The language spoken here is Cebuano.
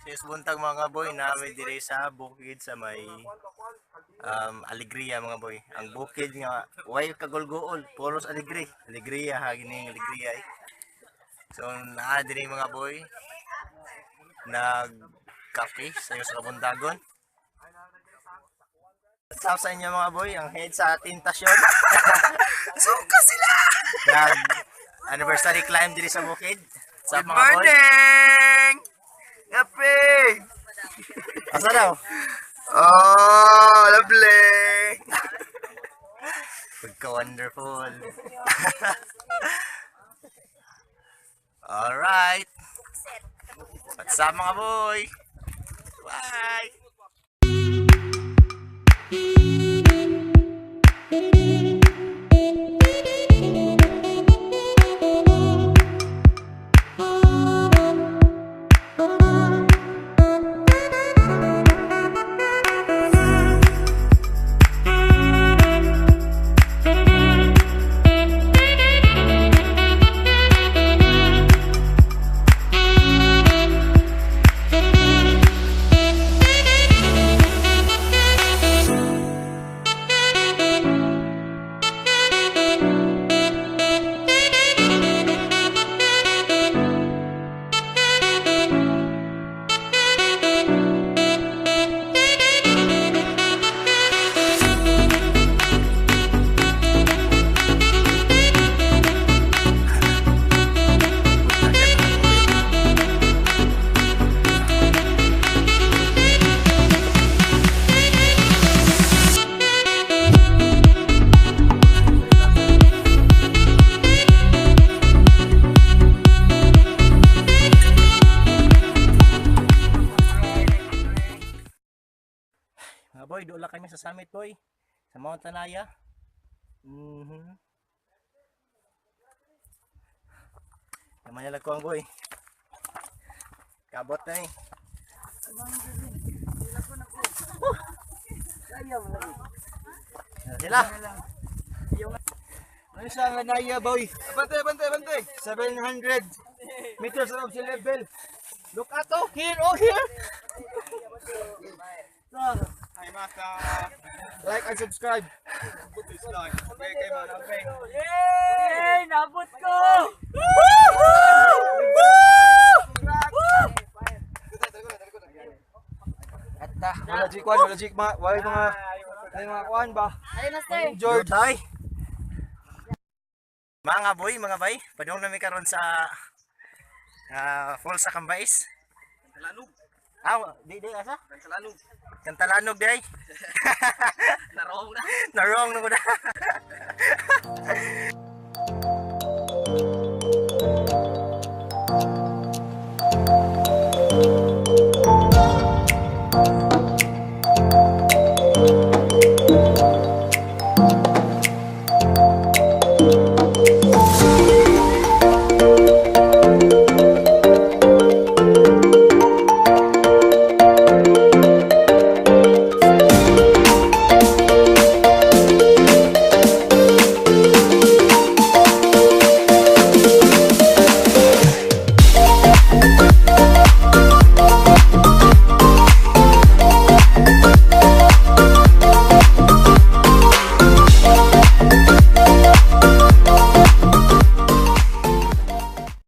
Sa buntag, mga boy, nami dire sa bukid sa may Alegria, mga boy. Ang bukid nga way kagulguol, puros alegre. Alegria ha gini alegria eh. So naa dire, mga boy, nag kape sa sa kabuntagon. What's up sa inyo, mga boy, ang head sa Tentasyon. Suka sila! Nag anniversary climb dire sa bukid. Sa Good mga boy. morning! Happy! Asa daw? Oh, lovely! Pagka wonderful. Alright. What's up, mga boy? Bye! Mga boy, doon lang kami sa summit, boy. Sa Mount Tanaya. Kamay na ko ang boy. Kabot na eh. Woo! Sila. Ano sa Naya, boy? Bante, bante, bante! 700 meters above sea level. Look at oh, here, oh, here! Hi, Mata! Like and subscribe. Yay! Nabot ko! Wala G kwan, wala G ma, wala mga wala mga kwan ba? Ayun na, sir. George. Tay. Mga boy, mga bay, padung nami karon sa Falls sa Cambais. Kantalanug! Ah, di di asa? Kantalanug! Kantalanog di ay. Narong na! Na wrong na ko na.